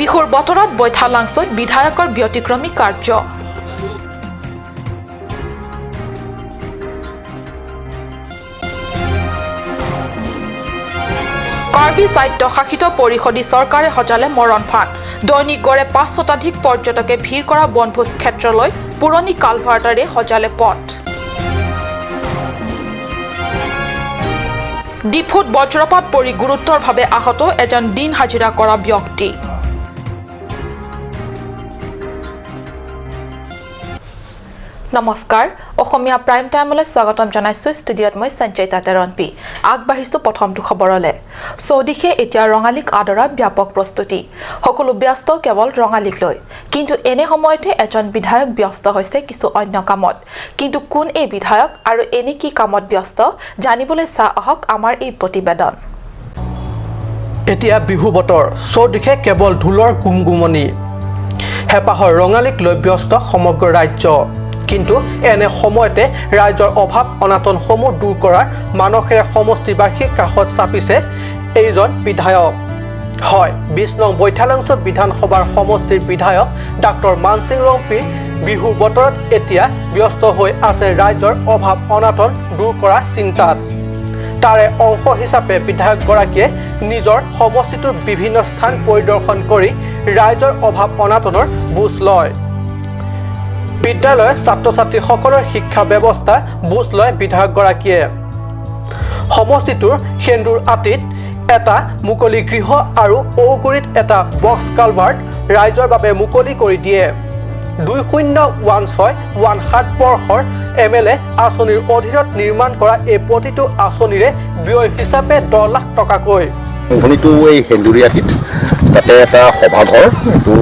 বিহুৰ বতৰত বৈঠালাংছ'ত বিধায়কৰ ব্যতিক্ৰমী কাৰ্য। কাৰ্বি স্বায়ত্তশাসিত পৰিষদী চৰকাৰে সজালে মৰণ ফাণ্ড। দৈনিক গড়ে 5 শতাধিক পৰ্যটকে ভিৰ কৰা বনভোজ ক্ষেত্ৰলৈ পুৰণি কালভাৰ্টাৰে সজালে পথ। ডিফুত বজ্ৰপাত পৰি গুৰুতৰভাৱে আহত এজন দিন হাজিৰা কৰা ব্যক্তি। নমস্কাৰ, অসমীয়া প্ৰাইম টাইমলৈ স্বাগতম জনাইছোঁ। ষ্টুডিঅ'ত মই সঞ্চয়িতা তেৰণপি। আগবাঢ়িছোঁ প্ৰথমটো খবৰলৈ। চৌদিশে এতিয়া ৰঙালীক আদৰাৰ ব্যাপক প্ৰস্তুতি। সকলো ব্যস্ত কেৱল ৰঙালীক লৈ। কিন্তু এনে সময়তে এজন বিধায়ক ব্যস্ত হৈছে কিছু অন্য কামত। কিন্তু কোন এই বিধায়ক আৰু এনে কি কামত ব্যস্ত জানিবলৈ চাহ আহক আমাৰ এই প্ৰতিবেদন। এতিয়া বিহু বতৰ, চৌদিশে কেৱল ঢোলৰ গুমগুমনি। হেঁপাহৰ ৰঙালীক লৈ ব্যস্ত সমগ্ৰ ৰাজ্য। কিন্তু এনে সময়তে ৰাজ্যৰ অভাৱ অনাটনসমূহ দূৰ কৰাৰ মানসেৰে সমষ্টিবাসীৰ কাষত চাপিছে এইজন বিধায়ক। হয়, 20 নং বৈঠালাংছ বিধানসভাৰ সমষ্টিৰ বিধায়ক ডাক্তৰ মানসিং ৰংপি বিহুৰ বতৰত এতিয়া ব্যস্ত হৈ আছে ৰাজ্যৰ অভাৱ অনাটন দূৰ কৰাৰ চিন্তাত। তাৰে অংশ হিচাপে বিধায়কগৰাকীয়ে নিজৰ সমষ্টিটোৰ বিভিন্ন স্থান পৰিদৰ্শন কৰি ৰাইজৰ অভাৱ অনাটনৰ বুজ লয়। বিদ্যালয়ৰ ছাত্ৰ ছাত্ৰীসকলৰ শিক্ষা ব্যৱস্থা বুজ লয় বিধায়কগৰাকীয়ে। সমষ্টিটোৰ সেন্দুৰ আটিত এটা মুকলি গৃহ আৰু ঔগুৰিত এটা বক্স কালভাৰ্ট ৰাইজৰ বাবে মুকলি কৰি দিয়ে। 2016-17 বৰ্ষৰ MLA আঁচনিৰ অধীনত নিৰ্মাণ কৰা এই প্ৰতিটো আঁচনিৰে ব্যয় হিচাপে 10 লাখ টকাকৈ। আৰম্ভণিটো এই সেন্দুৰী আটিত তাতে এটা সভাঘৰ এইটো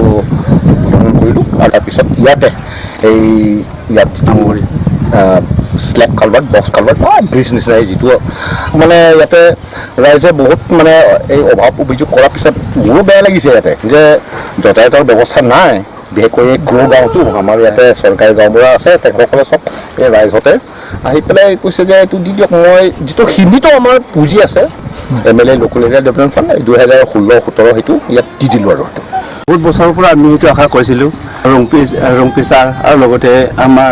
উদ্বোধন কৰিলোঁ আৰু তাৰপিছত ইয়াতে এই ইয়াত যিটো স্লেব কালভাৰ্ট, বক্স কালভাৰ্ট বা ব্ৰিজ নিচিনা এই যিটো মানে ইয়াতে ৰাইজে বহুত মানে এই অভাৱ অভিযোগ কৰাৰ পিছত মোৰো বেয়া লাগিছে ইয়াতে যে যাতায়াতৰ ব্যৱস্থা নাই। বিশেষকৈ এই ক্ৰ' গাঁৱতো আমাৰ ইয়াতে চৰকাৰী গাঁওবুঢ়া আছে, তেখেতসকলে চব এই ৰাইজতে আহি পেলাই কৈছে যে এইটো দি দিয়ক। মই যিটো সীমিত আমাৰ পুঁজি আছে MLA local area development fund 2016-17 সেইটো ইয়াত দি দিলোঁ। আৰু সেইটো বহুত বছৰৰ পৰা আমি সেইটো আশা কৰিছিলোঁ। ৰংপি ছাৰ আৰু লগতে আমাৰ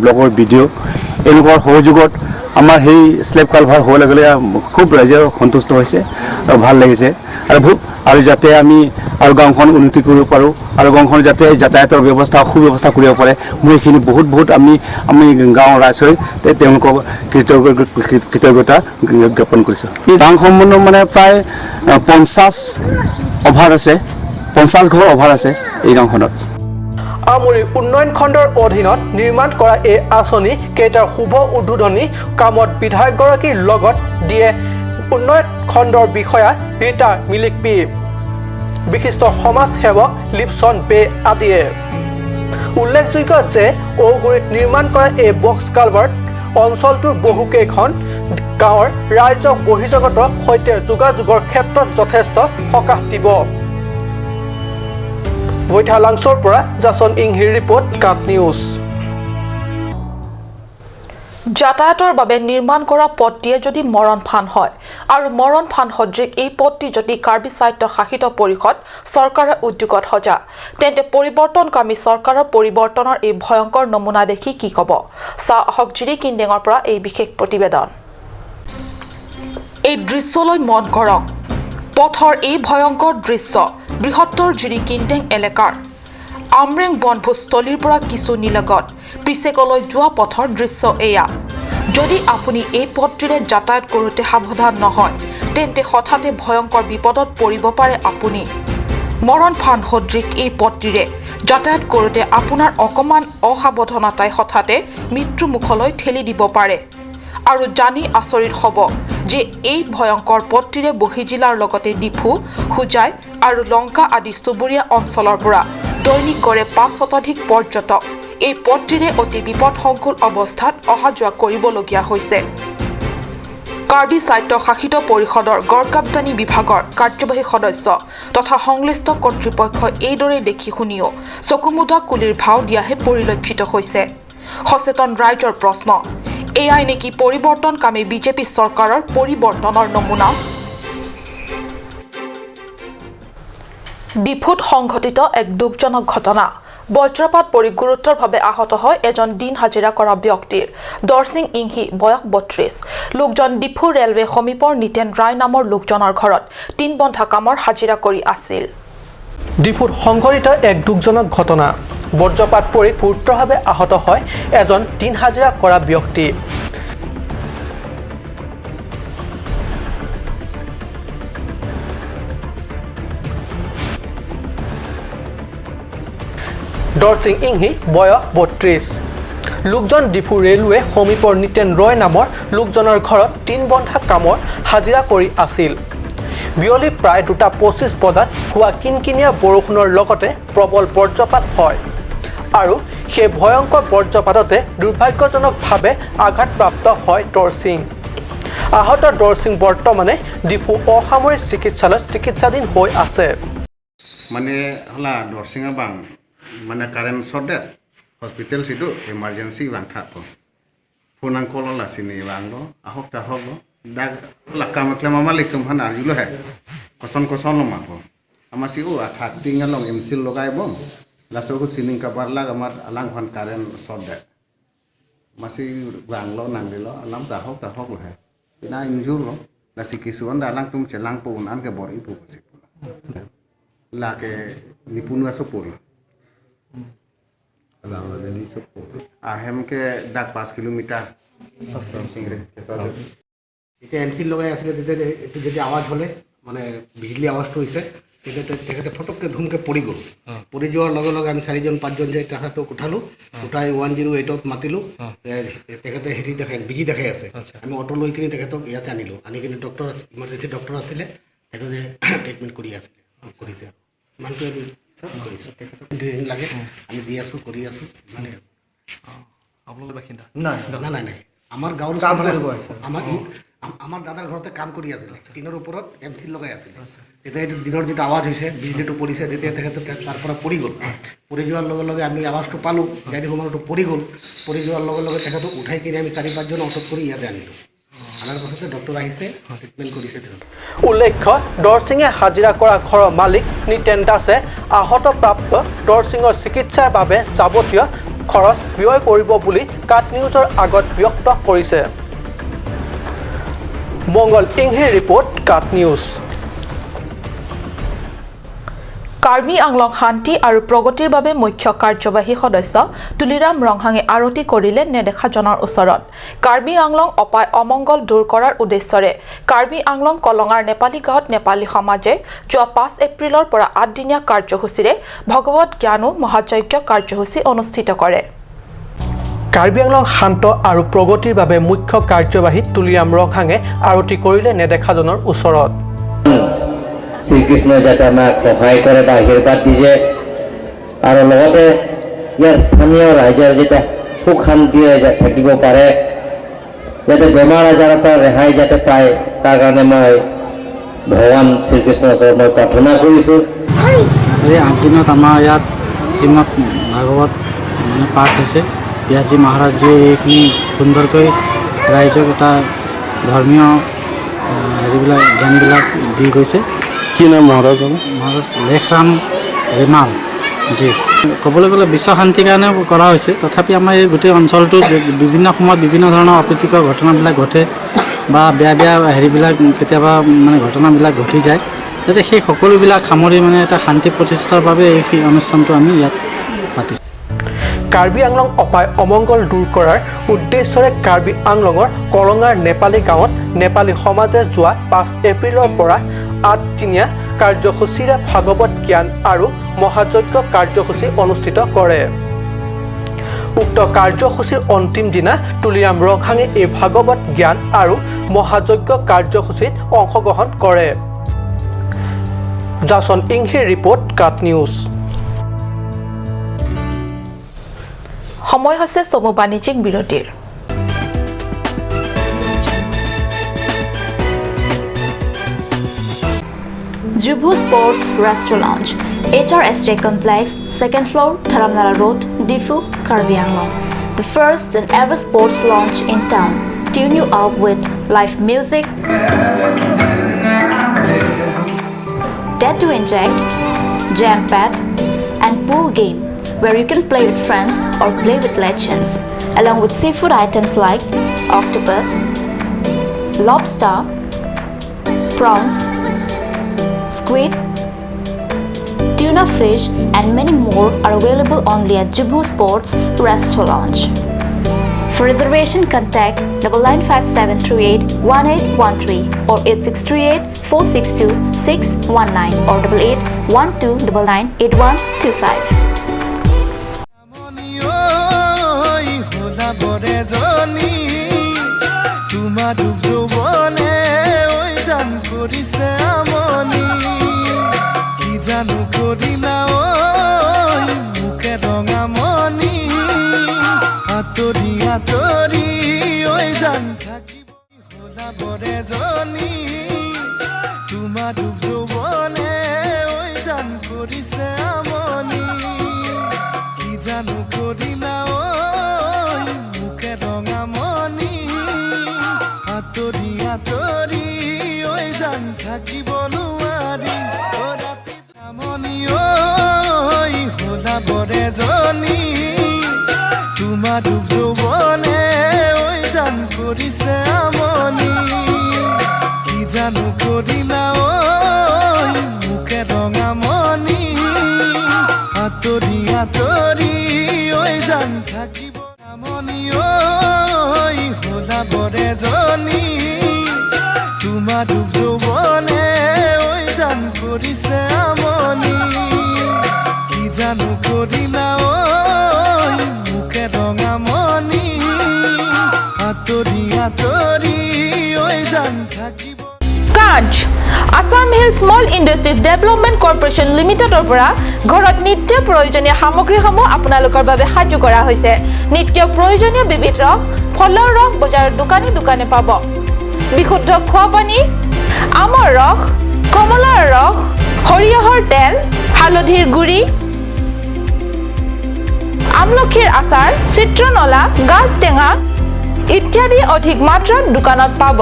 ব্লকৰ BDO এনেকুৱা সহযোগত আমাৰ সেই স্লেব কালভাৰ হোৱাৰ লগে লগে খুব ৰাইজে সন্তুষ্ট হৈছে আৰু ভাল লাগিছে আৰু বহুত আৰু যাতে আমি আৰু গাঁওখন উন্নতি কৰিব পাৰোঁ আৰু গাঁওখন যাতে যাতায়াতৰ ব্যৱস্থা সুব্যৱস্থা কৰিব পাৰে, মই এইখিনি বহুত বহুত আমি আমি গাঁৱৰ ৰাইজ হৈ তেওঁলোকক কৃতজ্ঞতা জ্ঞাপন কৰিছোঁ। গাঁও সম্বন্ধ মানে প্ৰায় 50 অভাৰ আছে, 50 ঘৰ অভাৰ আছে এই গাঁওখনত। আমৰি উন্নয়ন খণ্ডৰ অধীনত নিৰ্মাণ কৰা এই আঁচনি কেইটাৰ শুভ উদ্বোধনী কামত বিধায়কগৰাকীৰ লগত দিয়ে উন্নয়ন খণ্ডৰ বিষয়া ৰীতা মিলিকপি, বিশিষ্ট সমাজ সেৱক লিপছন বে আদিয়ে। উল্লেখযোগ্য যে ঔগুৰিত নিৰ্মাণ কৰা এই বক্স কালভাৰ্ট অঞ্চলটোৰ বহুকেইখন গাঁৱৰ ৰাইজক বহিৰ্জগতৰ সৈতে যোগাযোগৰ ক্ষেত্ৰত যথেষ্ট সকাহ দিব। বৈঠালাংছৰ পৰা জাচন ইংহিৰ ৰিপৰ্ট, কাট নিউজ। যাতায়াতৰ বাবে নিৰ্মাণ কৰা পথটিয়ে যদি মৰণ ফান হয় আৰু মৰণ ফান সদৃশ এই পথটি যদি কাৰ্বি স্বায়ত্ত শাসিত পৰিষদ চৰকাৰৰ উদ্যোগত সজা, তেন্তে পৰিৱৰ্তনকামী চৰকাৰৰ পৰিৱৰ্তনৰ এই ভয়ংকৰ নমুনা দেখি কি ক'ব? চাওঁ আহক জিৰি কিন্দেঙৰ পৰা এই বিশেষ প্ৰতিবেদন। এই দৃশ্যলৈ মন কৰক। পথৰ এই ভয়ংকৰ দৃশ্য বৃহত্তৰ জিৰি কিন্দেং এলেকাৰ আমৰেং বনভোজস্থলীৰ পৰা কিছু নিলগত পিছেকলৈ যোৱা পথৰ দৃশ্য এয়া। যদি আপুনি এই পথটিৰে যাতায়াত কৰোঁতে সাৱধান নহয়, তেন্তে হঠাতে ভয়ংকৰ বিপদত পৰিব পাৰে আপুনি। মৰণ ফান সদৃশ এই পথটিৰে যাতায়াত কৰোঁতে আপোনাৰ অকণমান অসাৱধানতাই হঠাতে মৃত্যুমুখলৈ ঠেলি দিব পাৰে। আৰু জানি আচৰিত হ'ব যে এই ভয়ংকৰ পথটিৰে বহিজিলাৰ লগতে ডিফু, হোজাই আৰু লংকা আদি চুবুৰীয়া অঞ্চলৰ পৰা দৈনিক গড়ে 5 শতাধিক পৰ্যটক এই পথটিৰে অতি বিপদসংকুল অৱস্থাত অহা যোৱা কৰিবলগীয়া হৈছে। কাৰ্বি স্বায়ত্ত শাসিত পৰিষদৰ গড়কাপ্তানি বিভাগৰ কাৰ্যবাহী সদস্য তথা সংশ্লিষ্ট কৰ্তৃপক্ষই এইদৰে দেখি শুনিও চকুমুদা কুলিৰ ভাও দিয়াহে পৰিলক্ষিত হৈছে। সচেতন ৰাইজৰ প্ৰশ্ন, এয়াই নেকি পৰিৱৰ্তনকামী বিজেপি চৰকাৰৰ পৰিৱৰ্তনৰ নমুনা? ডিফুত সংঘটিত এক দুখজনক ঘটনা। বজ্ৰপাত পৰি গুৰুতৰভাৱে আহত হয় এজন দিন হাজিৰা কৰা ব্যক্তিৰ। দৰসিং ইংহি, বয়স 32। লোকজন ডিফু ৰেলৱে সমীপৰ নিতেন ৰায় নামৰ লোকজনৰ ঘৰত টিন বন্ধা কামৰ হাজিৰা কৰি আছিল। ডিফুত সংঘটিত এক দুখজনক ঘটনা। বজ্ৰপাত পৰি গুৰুতৰভাৱে আহত হয় এজন দিন হাজিৰা কৰা ব্যক্তি। দৰসিং ইংহি, বয়স 32। লোকজন ডিফু ৰেলৱে সমীপৰ নিতেন ৰয় নামৰ লোকজনৰ ঘৰত টিন বন্ধা কামৰ হাজিৰা কৰি আছিল। বিয়লি প্ৰায় 2:25 বজাত হোৱা কিনকিনীয়া বৰষুণৰ লগতে প্ৰবল বজ্ৰপাত হয় আৰু সেই ভয়ংকৰ বজ্ৰপাততে দুৰ্ভাগ্যজনকভাৱে আঘাতপ্ৰাপ্ত হয় দৰসিং। আহত দৰসিং বৰ্তমানে ডিফু অসামৰিক চিকিৎসালয়ত চিকিৎসাধীন হৈ আছে। মানে হলা দৰসিঙা বাং মানে কাৰেণ্ট শর্ট দে হসপিটাল সিটো এমার্জেন্সি বাং থাকো ফোন আং কল লাসিনি বাং লো আহক তাহক লো দা লাক্কা মাকলে মামা লিখতুম হান আরজুলো হে কসন কসন লো মাকো আমার সি ও আথাক টিং লং এমসিল লগাই বং লাসো কো সিলিং কাবার লাগ আমার আলাং ফান কারেন্ট শর্ট দে মাসি বাং লো নাংলি লো আলাম তাহক তাহক লো হে না ইনজুর লো লাসি কিছু আন আলাং তুম চেলাং পুন আনকে বর ইপু কসি লাকে নিপুনুয়া সপুল আহেমকে দাগ 5 কিলোমিটাৰ। এতিয়া এম চি লগাই আছিলে, তেতিয়া এইটো যেতিয়া আৱাজ হ'লে মানে বিজুলী আৱাজটো হৈছে, তেতিয়া তেখেতে ফটককৈ ধুমকৈ পৰি গ'ল। পৰি যোৱাৰ লগে লগে আমি 4জন 5জন যাই তেখেতক উঠালোঁ, উঠাই 108ত মাতিলোঁ। তেখেতে হেৰি দেখাই বিজি দেখাই আছে। আমি অ'টো লৈ কিনি তেখেতক ইয়াতে আনিলোঁ। আনি কিনি ডক্টৰ, ইমাৰ্জেঞ্চি ডক্টৰ আছিলে, তেখেতে ট্ৰিটমেণ্ট কৰি আছিলে, কৰিছে। আৰু ইমানটোৱে আমি কৰিছোঁ, তেখেতক লাগে আমি দি আছোঁ, কৰি আছোঁ। মানে নাই নাই নাই আমাৰ গাঁৱৰ আমাৰ আমাৰ দাদাৰ ঘৰতে কাম কৰি আছিলে, টিনৰ ওপৰত এম চি লগাই আছিলে। তেতিয়া এইটো দিনৰ যিটো আৱাজ হৈছে, বিজুলীটো পৰিছে, তেতিয়া তেখেতে তাৰ পৰা পৰি গ'ল। পৰি যোৱাৰ লগে লগে আমি আৱাজটো পালোঁ, যাই দেখোঁ মানুহটো পৰি গ'ল। পৰি যোৱাৰ লগে লগে তেখেতক উঠাই কিনি আমি 4-5জন অ'টোত কৰি ইয়াতে আনিলোঁ। আনাৰ পাছতে ডক্টৰ আহিছে, ট্ৰিটমেণ্ট কৰিছে। উল্লেখ্য, দৰসিঙে হাজিৰা কৰা ঘৰৰ মালিক নিতেন দাসে আহতপ্ৰাপ্ত দৰসিঙৰ চিকিৎসাৰ বাবে যাৱতীয় খৰচ ব্যয় কৰিব বুলি কাট নিউজৰ আগত ব্যক্ত কৰিছে। মংগল ইংহিৰ report, cut news. Karbi Anglong শান্তি আৰু প্ৰগতিৰ বাবে মুখ্য কাৰ্যবাহী সদস্য তুলিৰাম ৰংহাঙে আৰতি কৰিলে নেদেখাজনৰ ওচৰত। কাৰ্বি আংলং অপায় অমংগল দূৰ কৰাৰ উদ্দেশ্যৰে কাৰ্বি আংলং কলঙাৰ নেপালী গাঁৱত নেপালী সমাজে যোৱা 5 এপ্ৰিলৰ পৰা 8দিনীয়া কাৰ্যসূচীৰে ভগৱত জ্ঞানো মহাযজ্ঞ কাৰ্যসূচী অনুষ্ঠিত কৰে। কাৰ্বি আংলং শান্ত আৰু প্ৰগতিৰ বাবে মুখ্য কাৰ্যবাহী তুলিৰাম ৰংহাঙে আৰতি কৰিলে নেদেখাজনৰ ওচৰত। শ্ৰীকৃষ্ণই যাতে আমাক সহায় কৰে বা আশীৰ্বাদ দিছে আৰু লগতে ইয়াৰ স্থানীয় ৰাইজৰ যাতে সুখ শান্তিৰে থাকিব পাৰে, যাতে বেমাৰ আজাৰৰ পৰা ৰেহাই যাতে পায়, তাৰ কাৰণে মই ভগৱান শ্ৰীকৃষ্ণৰ ওচৰত মই প্ৰাৰ্থনা কৰিছোঁ। এই 8 দিনত আমাৰ ইয়াত শ্ৰীমদ ভাগৱত মানে পাঠ হৈছে। ব্যাসজী মহাৰাজজীয়ে এইখিনি সুন্দৰকৈ ৰাইজক এটা ধৰ্মীয় হেৰিবিলাক জ্ঞানবিলাক দি গৈছে। কি নাম মহাৰাজ? মহাৰাজ লেখৰাম ৰেমাল জি। ক'বলৈ গ'লে বিশ্ব শান্তিৰ কাৰণে কৰা হৈছে, তথাপি আমাৰ এই গোটেই অঞ্চলটোত বিভিন্ন সময়ত বিভিন্ন ধৰণৰ অপ্ৰীতিকৰ ঘটনাবিলাক ঘটে বা বেয়া বেয়া হেৰিবিলাক কেতিয়াবা মানে ঘটনাবিলাক ঘটি যায়, যাতে সেই সকলোবিলাক সামৰি মানে এটা শান্তি প্ৰতিষ্ঠাৰ বাবে এই অনুষ্ঠানটো আমি ইয়াত পাতিছোঁ। কাৰ্বি আংলং অপায় অমংগল দূৰ কৰাৰ উদ্দেশ্যৰে কাৰ্বি আংলঙৰ কলঙাৰ নেপালী গাঁৱত নেপালী সমাজে যোৱা 5 এপ্ৰিলৰ পৰা 8দিনীয়া কাৰ্যসূচীৰে ভাগৱত জ্ঞান আৰু মহাযজ্ঞ কাৰ্যসূচী অনুষ্ঠিত কৰে। উক্ত কাৰ্যসূচীৰ অন্তিম দিনা তুলিৰাম ৰংহাঙে এই ভাগৱত জ্ঞান আৰু মহাযজ্ঞ কাৰ্যসূচীত অংশগ্ৰহণ কৰে। জাসন ইংহিৰ ৰিপৰ্ট, কাট নিউজ। সময় হৈছে চমু বাণিজ্যিক বিৰতিৰ। Jubu Sports Restaurant Lounge, HRSJ Complex, 2nd floor, Dharamnala Road, Diphu, Karbi Anglong. The first and ever sports lounge in town. Tune you up with live music, tattoo inject, jam pad, and pool game where you can play with friends or play with legends, along with seafood items like octopus, lobster, prawns, squid, tuna fish, and many more are available only at Jubu Sports Resto Lounge. For reservation, contact 9957381813 or 8638462619 or 8812998125. ঐ সোণাবৰে জনী, তোমাৰ ৰূপ যৌৱনে ঐ জান কৰিছে আমনি। কি জানো কৰিলা ঐ মোকে ৰঙামণি, আঁতৰি আঁতৰি ঐ জান থাকিব। সোণাবৰে জনী, তোমাৰ ৰূপ যৌৱনে ঐ জান কৰিছে আমনি। কি জানো কৰিলা ঐ মোকে ৰঙামণি, আঁতৰি আঁতৰি ঐ জান থাকিব নোৱাৰি। অ ৰাতি আমনি ঐ সোণাবৰে জনী, তোমাৰ ৰূপ যৌৱনে ঐ জান কৰিছে আমনি। কি জানো কৰিলা ঐ মোকে ৰঙামণি, আঁতৰি আঁতৰি ঐ জান থাকিব আমনি। ঐ সোণাবৰে জনী, তোমাৰ ৰূপ যৌৱনে ঐ জান কৰিছে আমনি। কি জানো কৰিলা ঐ মোকে ৰঙামণি, আঁতৰি আঁতৰি ঐ জান থাকিব। কাঞ্চ Assam hill small industries development corporation লিমিটেডৰ পৰা ঘৰত নিত্য প্ৰয়োজনীয় সামগ্ৰীসমূহ আপোনালোকৰ বাবে সাজু কৰা হৈছে। নিত্য প্ৰয়োজনীয় বিবিধ ৰস, ফলৰ ৰস বজাৰৰ দোকানে দোকানে পাব। বিশুদ্ধ খোৱা পানী, আমৰ ৰস, কমলাৰ ৰস, সৰিয়হৰ তেল, হালধিৰ গুড়ি, আমলখিৰ আচাৰ, চিত্ৰনলা, গাজ টেঙা ইত্যাদি অধিক মাত্ৰাত দোকানত পাব।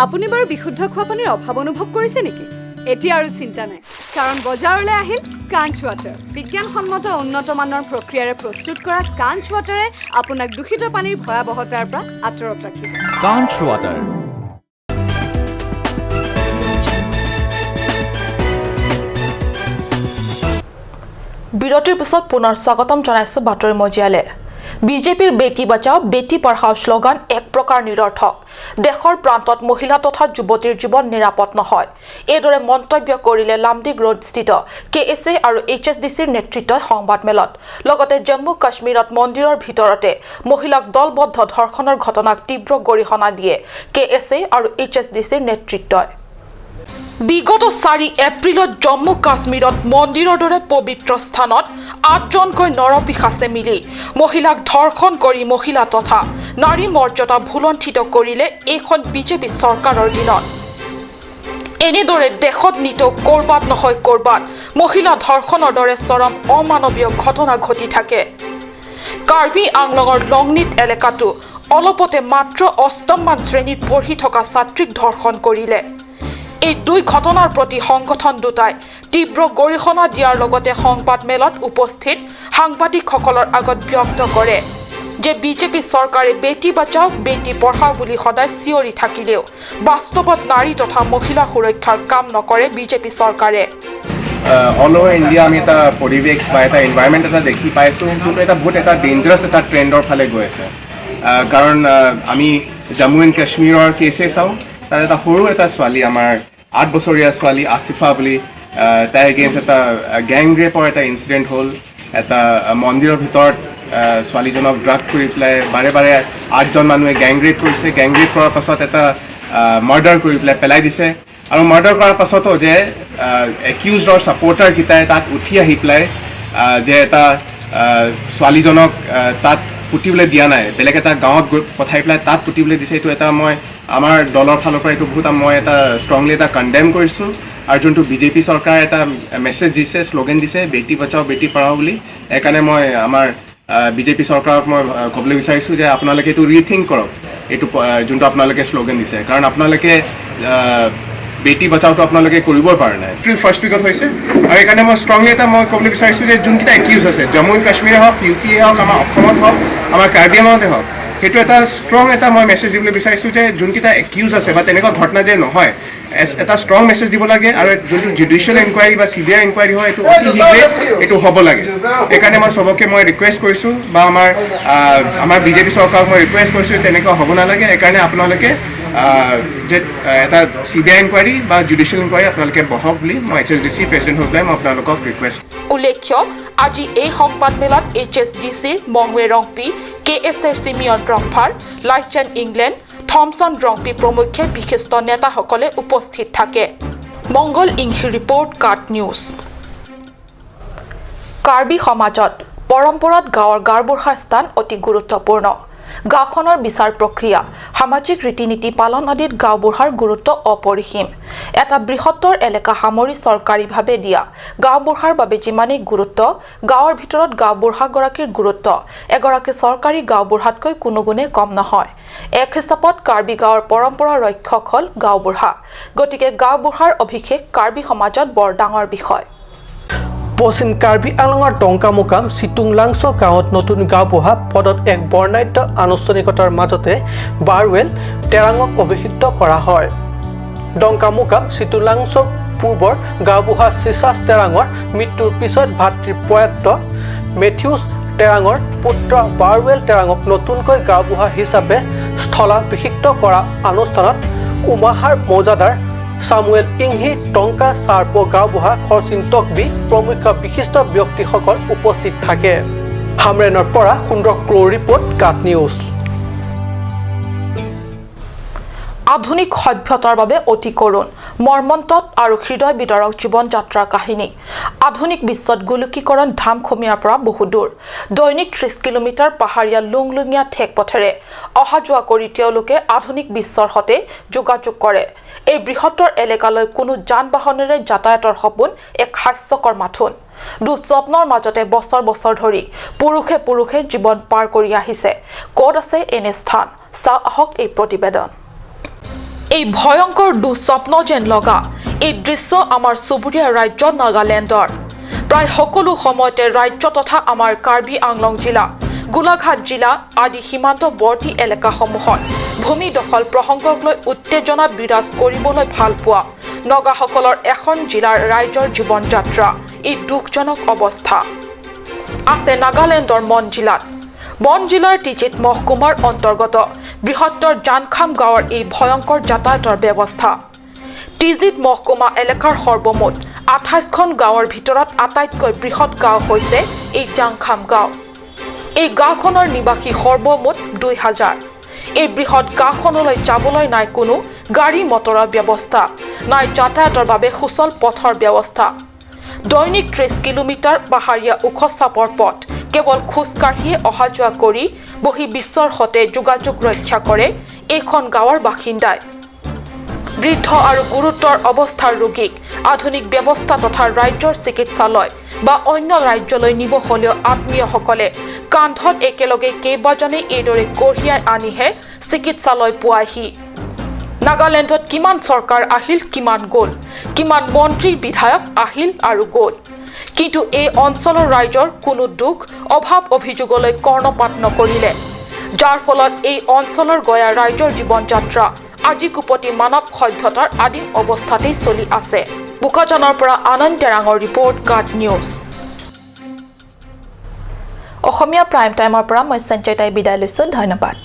আপুনি বাৰু বিশুদ্ধ খোৱা পানীৰ অভাৱ অনুভৱ কৰিছে নেকি? এতিয়া আৰু চিন্তা নাই, কাৰণ বজাৰলৈ আহিল কাঞ্চ ৱাটাৰ। বিজ্ঞানসন্মত উন্নত মানৰ প্ৰক্ৰিয়াৰে প্ৰস্তুত কৰা কাঞ্চ ৱাটাৰে আপোনাক দূষিত পানীৰ ভয়াৱহতাৰ পৰা আঁতৰত ৰাখিব। কাঞ্চ ৱাটাৰ। বিৰতিৰ পিছত পুনৰ স্বাগতম জনাইছো বাতৰি মজিয়ালে। বিজেপিৰ বেটী বাচাও বেটী পঢ়াও শ্লোগান এক প্ৰকাৰ নিৰৰ্থক। দেশৰ প্ৰান্তত মহিলা তথা যুৱতীৰ জীৱন নিৰাপদ নহয়, এইদৰে মন্তব্য কৰিলে লামডিং ৰোডস্থিত কে এছ এ আৰু এইচ এছ ডি চিৰ নেতৃত্বই সংবাদমেলত। লগতে জম্মু কাশ্মীৰত মন্দিৰৰ ভিতৰতে মহিলাক দলবদ্ধ ধৰ্ষণৰ ঘটনাক তীব্ৰ গৰিহণা দিয়ে কে এছ এ আৰু এইচ এছ ডি চিৰ নেতৃত্বই। বিগত 4 এপ্ৰিলত জম্মু কাশ্মীৰত মন্দিৰৰ দৰে পবিত্ৰ স্থানত আঠজনকৈ নৰপিশাচে মিলি মহিলাক ধৰ্ষণ কৰি মহিলা তথা নাৰী মৰ্যাদা ভুলণ্ঠিত কৰিলে এইখন বিজেপি চৰকাৰৰ দিনত। এনেদৰে দেশত নিতৌ ক'ৰবাত নহয় ক'ৰবাত মহিলা ধৰ্ষণৰ দৰে চৰম অমানৱীয় ঘটনা ঘটি থাকে। কাৰ্বি আংলঙৰ লংনিট এলেকাতো অলপতে মাত্ৰ অষ্টমমান শ্ৰেণীত পঢ়ি থকা ছাত্ৰীক ধৰ্ষণ কৰিলে। এই দুই ঘটনাৰ প্ৰতি সংগঠন দুটাই তীব্ৰ গৰিহণা দিয়াৰ লগতে সংবাদমেলত উপস্থিত সাংবাদিকসকলৰ আগত ব্যক্ত কৰে যে বিজেপি চৰকাৰে বেটী বাচাও বেটী পঢ়াও বুলি সদায় চিঞৰি থাকিলেও বাস্তৱত নাৰী তথা মহিলা সুৰক্ষাৰ কাম নকৰে বিজেপি চৰকাৰে। অল অভাৰ ইণ্ডিয়া আমি এটা পৰিৱেশ বা এটা এনভাইৰমেণ্ট এটা দেখি পাইছোঁ, যোনটো এটা বহুত এটা ডেঞ্জাৰাছ এটা ট্ৰেণ্ডৰ ফালে গৈ আছে। কাৰণ আমি জম্মু এণ্ড কাশ্মীৰৰ কেছেই চাওঁ, তাত এটা সৰু এটা ছোৱালী, আমাৰ 8 বছৰীয়া ছোৱালী আছিফা বুলি, তাইৰ এগেইনষ্ট এটা গেং ৰেপৰ এটা ইনচিডেণ্ট হ'ল। এটা মন্দিৰৰ ভিতৰত ছোৱালীজনক ড্ৰাগ কৰি পেলাই বাৰে বাৰে আঠজন মানুহে গেং ৰেপ কৰিছে। গেং ৰেপ কৰাৰ পাছত এটা মাৰ্ডাৰ কৰি পেলাই পেলাই দিছে। আৰু মাৰ্ডাৰ কৰাৰ পাছতো যে একিউজডৰ ছাপৰ্টাৰকেইটাই তাত উঠি আহি পেলাই যে এটা ছোৱালীজনক তাত পুতিবলৈ দিয়া নাই, বেলেগ এটা গাঁৱত গৈ পঠাই পেলাই তাত পুতিবলৈ দিছে। এইটো এটা মই আমাৰ দলৰ ফালৰ পৰা এইটো বহুত মই এটা ষ্ট্ৰংলি এটা কণ্ডেম কৰিছোঁ। আৰু যোনটো বিজেপি চৰকাৰে এটা মেছেজ দিছে, শ্লোগান দিছে বেটী বচাও বেটী পঢ়াও বুলি, সেইকাৰণে মই আমাৰ বিজেপি চৰকাৰক মই ক'বলৈ বিচাৰিছোঁ যে আপোনালোকে এইটো ৰিথিংক কৰক, এইটো যোনটো আপোনালোকে শ্লোগান দিছে, কাৰণ আপোনালোকে বেটি বচাওটো আপোনালোকে কৰিবই পৰা নাই। এপ্ৰিল ফাৰ্ষ্ট উইকত হৈছে। আৰু সেইকাৰণে মই ষ্ট্ৰংলি এটা মই ক'বলৈ বিচাৰিছোঁ যে যোনকেইটা একিউজ আছে, জম্মু এণ্ড কাশ্মীৰে হওক, ইউ পি এ হওক, আমাৰ অসমত হওক, আমাৰ কাৰ্বি আংলঙতে হওক, সেইটো এটা ষ্ট্ৰং এটা মই মেছেজ দিবলৈ বিচাৰিছোঁ যে যোনকেইটা একিউজ আছে বা তেনেকুৱা ঘটনা যে নহয়, এটা ষ্ট্ৰং মেছেজ দিব লাগে। আৰু যোনটো জুডিচিয়েল এনকুৱাৰী বা চিবিআই এনকুৱাৰী হয়, এইটো অতি শীঘ্ৰে এইটো হ'ব লাগে। সেইকাৰণে মই চবকে মই ৰিকুৱেষ্ট কৰিছোঁ বা আমাৰ বিজেপি চৰকাৰক মই ৰিকুৱেষ্ট কৰিছোঁ, তেনেকুৱা হ'ব নালাগে। সেইকাৰণে আপোনালোকে যে এটা চিবিআই এনকুৱাৰী বা জুডিচিয়েল এনকুৱাৰী আপোনালোকে বহক বুলি মই এইচএছডিচি প্ৰেচিডেণ্ট হৈ পেলাই মই আপোনালোকক ৰিকুৱেষ্ট। উল্লেখ্য, আজি এই সংবাদমেলত এইচএছডিচিৰ মংৱে Rongpi, K S R Simeon Rongphar, Laichen Engleng, Thomson Rongpi প্ৰমুখ্যে বিশিষ্ট নেতাসকলে উপস্থিত থাকে। Mangal Inghi report, cut news. Karbi সমাজত পৰম্পৰাত গাঁৱৰ গাঁওবুঢ়াৰ স্থান অতি গুৰুত্বপূৰ্ণ। গাঁওখনৰ বিচাৰ প্ৰক্ৰিয়া, সামাজিক ৰীতি নীতি পালন আদিত গাঁওবুঢ়াৰ গুৰুত্ব অপৰিসীম। এটা বৃহত্তৰ এলেকা সামৰি চৰকাৰীভাৱে দিয়া গাঁওবুঢ়াৰ বাবে যিমানেই গুৰুত্ব, গাঁৱৰ ভিতৰত গাঁওবুঢ়াগৰাকীৰ গুৰুত্ব এগৰাকী চৰকাৰী গাঁওবুঢ়াতকৈ কোনো গুণে কম নহয়। এক হিচাপত কাৰ্বি গাঁৱৰ পৰম্পৰা ৰক্ষক হ'ল গাঁওবুঢ়া। গতিকে গাঁওবুঢ়াৰ অভিষেক কাৰ্বি সমাজত বৰ ডাঙৰ বিষয়। পশ্চিম কাৰ্বি আংলঙৰ টংকামুকাম চিটুংলাংছ গাঁৱত নতুন গাঁওবুঢ়া পদত এক বৰ্ণাঢ্য আনুষ্ঠানিকতাৰ মাজতে বাৰৱেল টেৰাঙক অভিষিক্ত কৰা হয়। ডংকামুকাম চিটুংলাংছ পূৰ্বৰ গাঁওবুঢ়া চিচাছ টেৰাঙৰ মৃত্যুৰ পিছত ভাতৃ প্ৰয়াত মেথিউছ টেৰাঙৰ পুত্ৰ বাৰৱেল টেৰাঙক নতুনকৈ গাঁওবুঢ়া হিচাপে স্থলাভিষিক্ত কৰা অনুষ্ঠানত উমাহাৰ মৌজাদাৰ চামুৱেল ইংহি, টংকা চাৰ্প গাঁওবুঢ়া খৰচিন টকবি প্ৰমুখ্য বিশিষ্ট ব্যক্তিসকল উপস্থিত থাকে। হামৰেনৰ পৰা সুন্দৰ ক্ৰ' ৰিপৰ্ট, কাট নিউজ। আধুনিক সভ্যতাৰ বাবে অতি কৰুণ, মৰ্মন্তুদ আৰু হৃদয় বিদাৰক জীৱন যাত্ৰাৰ কাহিনী। আধুনিক বিশ্বত গোলকীকৰণ ধামখুমীয়াৰ পৰা বহু দূৰ। দৈনিক 30 কিলোমিটাৰ পাহাৰীয়া লুংলুঙীয়া ঠেক পথেৰে অহা যোৱা কৰি তেওঁলোকে আধুনিক বিশ্বৰ সৈতে যোগাযোগ কৰে। এই বৃহত্তৰ এলেকালৈ কোনো যান বাহনেৰে যাতায়াতৰ সপোন এক হাস্যকৰ মাথোন। দুঃস্বপ্নৰ মাজতে বছৰ বছৰ ধৰি পুৰুষে পুৰুষে জীৱন পাৰ কৰি আহিছে। ক'ত আছে এনে স্থান? চাওঁ আহক এই প্ৰতিবেদন। এই ভয়ংকৰ দুঃস্বপ্ন যেন লগা এই দৃশ্য আমাৰ চুবুৰীয়া ৰাজ্য নাগালেণ্ডৰ। প্ৰায় সকলো সময়তে ৰাজ্য তথা আমাৰ কাৰ্বি আংলং জিলা, গোলাঘাট জিলা আদি সীমান্তৱৰ্তী এলেকাসমূহত ভূমি দখল প্ৰসংগক লৈ উত্তেজনা বিৰাজ কৰিবলৈ ভাল পোৱা নগাসকলৰ এখন জিলাৰ ৰাইজৰ জীৱন যাত্ৰা এই দুখজনক অৱস্থা আছে নাগালেণ্ডৰ মন জিলাত। বন জিলাৰ টিজিত মহকুমাৰ অন্তৰ্গত বৃহত্তৰ জানখাম গাঁৱৰ এই ভয়ংকৰ যাতায়াতৰ ব্যৱস্থা। টিজিত মহকুমা এলেকাৰ সৰ্বমুঠ 28খন গাঁৱৰ ভিতৰত আটাইতকৈ বৃহৎ গাঁও হৈছে এই জাংখাম গাঁও। এই গাঁওখনৰ নিবাসী সৰ্বমুঠ 2000। এই বৃহৎ গাঁওখনলৈ যাবলৈ নাই কোনো গাড়ী মটৰৰ ব্যৱস্থা, নাই যাতায়াতৰ বাবে সুচল পথৰ ব্যৱস্থা। দৈনিক 30 কিলোমিটাৰ পাহাৰীয়া ওখ চাপৰ পথ কেৱল খোজকাঢ়িয়ে অহা যোৱা কৰি বহি বিশ্বৰ সৈতে যোগাযোগ ৰক্ষা কৰে এইখন গাঁৱৰ বাসিন্দাই। বৃদ্ধ আৰু গুৰুতৰ অৱস্থাৰ ৰোগীক আধুনিক ব্যৱস্থা তথা ৰাজ্যৰ চিকিৎসালয় বা অন্য ৰাজ্যলৈ নিব হ'লেও আত্মীয়সকলে কান্ধত একেলগে কেইবাজনে এইদৰে কঢ়িয়াই আনিহে চিকিৎসালয় পোৱাইহি। নাগালেণ্ডত কিমান চৰকাৰ আহিল, কিমান গ'ল, কিমান মন্ত্ৰী বিধায়ক আহিল আৰু গ'ল, কিন্তু এই অঞ্চলৰ ৰাইজৰ কোনো দুখ অভাৱ অভিযোগলৈ কৰ্ণপাত নকৰিলে। যাৰ ফলত এই অঞ্চলৰ গয়া ৰাইজৰ জীৱন যাত্ৰা আজিকোপতি মানৱ সভ্যতাৰ আদিম অৱস্থাতেই চলি আছে। বোকাজানৰ পৰা আনন্দ টেৰাঙৰ ৰিপৰ্ট, কাট নিউজ। অসমীয়া প্ৰাইম টাইমৰ পৰা মই সঞ্চয়তাই বিদায় লৈছোঁ। ধন্যবাদ।